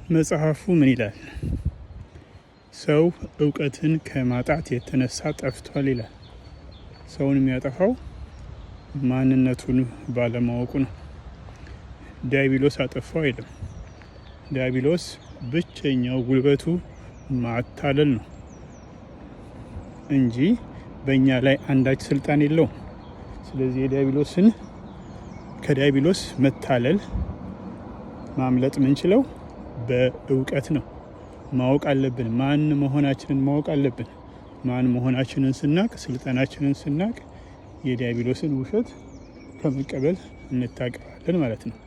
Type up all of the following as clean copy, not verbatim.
መጽሐፉ ምን ይላል? ሰው እውቀትን ከማጣት የተነሳ ጠፍቷል ይላል። ሰውን የሚያጠፋው ማንነቱን ባለማወቁ ነው። ዲያብሎስ አጠፋው አይልም። ዲያብሎስ ብቸኛው ጉልበቱ ማታለል ነው እንጂ በእኛ ላይ አንዳች ስልጣን የለውም። ስለዚህ የዲያብሎስን ከዲያብሎስ መታለል ማምለጥ ምንችለው በእውቀት ነው። ማወቅ አለብን። ማን መሆናችንን ማወቅ አለብን። ማን መሆናችንን ስናቅ፣ ስልጣናችንን ስናቅ የዲያብሎስን ውሸት ከመቀበል እንታቀባለን ማለት ነው።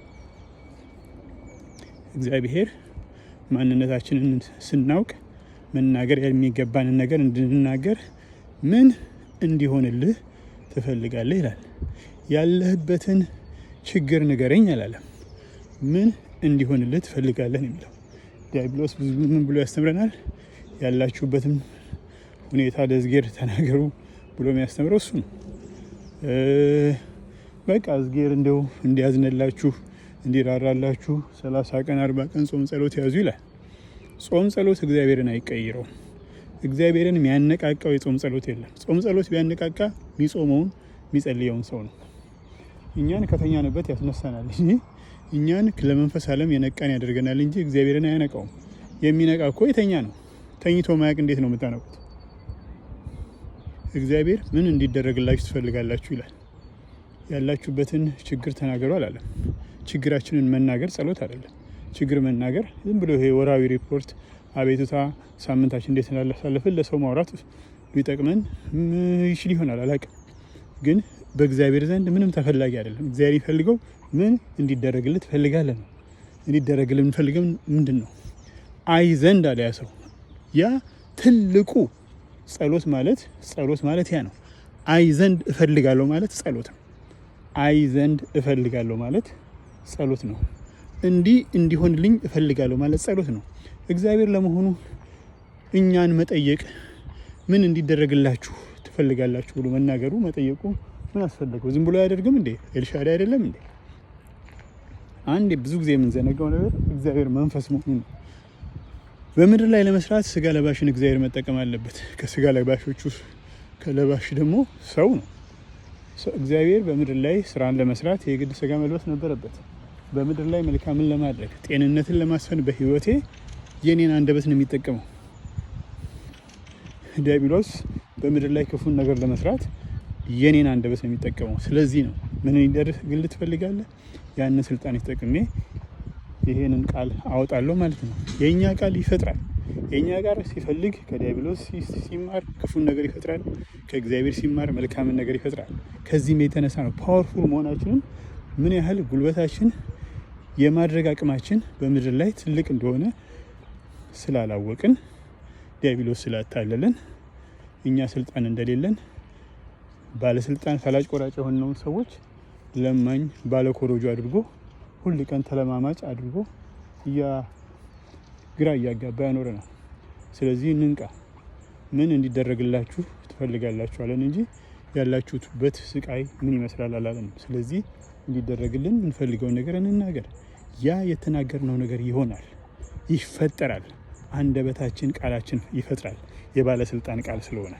እግዚአብሔር ማንነታችንን ስናውቅ መናገር የሚገባንን ነገር እንድንናገር ምን እንዲሆንልህ ትፈልጋለህ ይላል። ያለህበትን ችግር ንገረኝ አላለም። ምን እንዲሆንልህ ትፈልጋለህ ነው የሚለው። ዲያብሎስ ብዙ ምን ብሎ ያስተምረናል? ያላችሁበትም ሁኔታ ለእዝጌር ተናገሩ ብሎ የሚያስተምረው እሱ ነው። በቃ እዝጌር እንደው እንዲያዝንላችሁ እንዲራራላችሁ 30 ቀን 40 ቀን ጾም ጸሎት ያዙ ይላል። ጾም ጸሎት እግዚአብሔርን አይቀይረውም። እግዚአብሔርን የሚያነቃቃው የጾም ጸሎት የለም። ጾም ጸሎት ቢያነቃቃ የሚጾመውን የሚጸልየውን ሰው ነው። እኛን ከተኛንበት ያስነሳናል እንጂ እኛን ለመንፈስ ዓለም የነቃን ያደርገናል እንጂ እግዚአብሔርን አያነቃውም። የሚነቃ እኮ የተኛ ነው። ተኝቶ ማያቅ እንዴት ነው የምታነቁት? እግዚአብሔር ምን እንዲደረግላችሁ ትፈልጋላችሁ ይላል። ያላችሁበትን ችግር ተናገሩ አላለም። ችግራችንን መናገር ጸሎት አይደለም። ችግር መናገር ዝም ብሎ ይሄ ወራዊ ሪፖርት፣ አቤቱታ፣ ሳምንታችን እንዴት እንዳሳለፍን ለሰው ማውራት ሊጠቅመን ይችል ይሆናል፣ አላውቅም። ግን በእግዚአብሔር ዘንድ ምንም ተፈላጊ አይደለም። እግዚአብሔር ይፈልገው ምን እንዲደረግልህ ትፈልጋለህ ነው። እንዲደረግልህ የምንፈልገው ምንድን ነው? አይ ዘንድ አለ ያ ሰው። ያ ትልቁ ጸሎት ማለት ጸሎት ማለት ያ ነው። አይ ዘንድ እፈልጋለሁ ማለት ጸሎት ነው። አይ ዘንድ እፈልጋለሁ ማለት ጸሎት ነው። እንዲህ እንዲሆንልኝ እፈልጋለሁ ማለት ጸሎት ነው። እግዚአብሔር ለመሆኑ እኛን መጠየቅ ምን እንዲደረግላችሁ ትፈልጋላችሁ ብሎ መናገሩ መጠየቁ ምን አስፈለገው? ዝም ብሎ አያደርግም እንዴ? ኤልሻዳይ አይደለም እንዴ? አንድ ብዙ ጊዜ የምንዘነጋው ነገር እግዚአብሔር መንፈስ መሆኑ ነው። በምድር ላይ ለመስራት ስጋ ለባሽን እግዚአብሔር መጠቀም አለበት። ከስጋ ለባሾቹ ከለባሽ ደግሞ ሰው ነው። እግዚአብሔር በምድር ላይ ስራን ለመስራት የግድ ስጋ መልበስ ነበረበት። በምድር ላይ መልካምን ለማድረግ ጤንነትን ለማስፈን በህይወቴ የኔን አንደበት ነው የሚጠቀመው። ዲያብሎስ በምድር ላይ ክፉን ነገር ለመስራት የኔን አንደበት ነው የሚጠቀመው። ስለዚህ ነው ምን እንዲደረግልህ ትፈልጋለህ? ያንን ስልጣን ተጠቅሜ ይሄንን ቃል አወጣለሁ ማለት ነው። የኛ ቃል ይፈጥራል። የኛ ቃል ሲፈልግ ከዲያብሎስ ሲማር ክፉን ነገር ይፈጥራል። ከእግዚአብሔር ሲማር መልካምን ነገር ይፈጥራል። ከዚህም የተነሳ ነው powerful መሆናችንን ምን ያህል ጉልበታችን የማድረግ አቅማችን በምድር ላይ ትልቅ እንደሆነ ስላላወቅን፣ ዲያብሎስ ስላታለለን፣ እኛ ስልጣን እንደሌለን ባለስልጣን ፈላጭ ቆራጭ የሆነውን ሰዎች ለማኝ ባለኮሮጆ አድርጎ ሁል ቀን ተለማማጭ አድርጎ ግራ እያጋባ ያኖረናል። ስለዚህ እንንቃ። ምን እንዲደረግላችሁ ትፈልጋላችሁ አለን እንጂ ያላችሁበት ስቃይ ምን ይመስላል አላለንም። ስለዚህ እንዲደረግልን የምንፈልገውን ነገር እንናገር። ያ የተናገርነው ነገር ይሆናል፣ ይፈጠራል። አንደበታችን ቃላችን ይፈጥራል፣ የባለስልጣን ቃል ስለሆነ።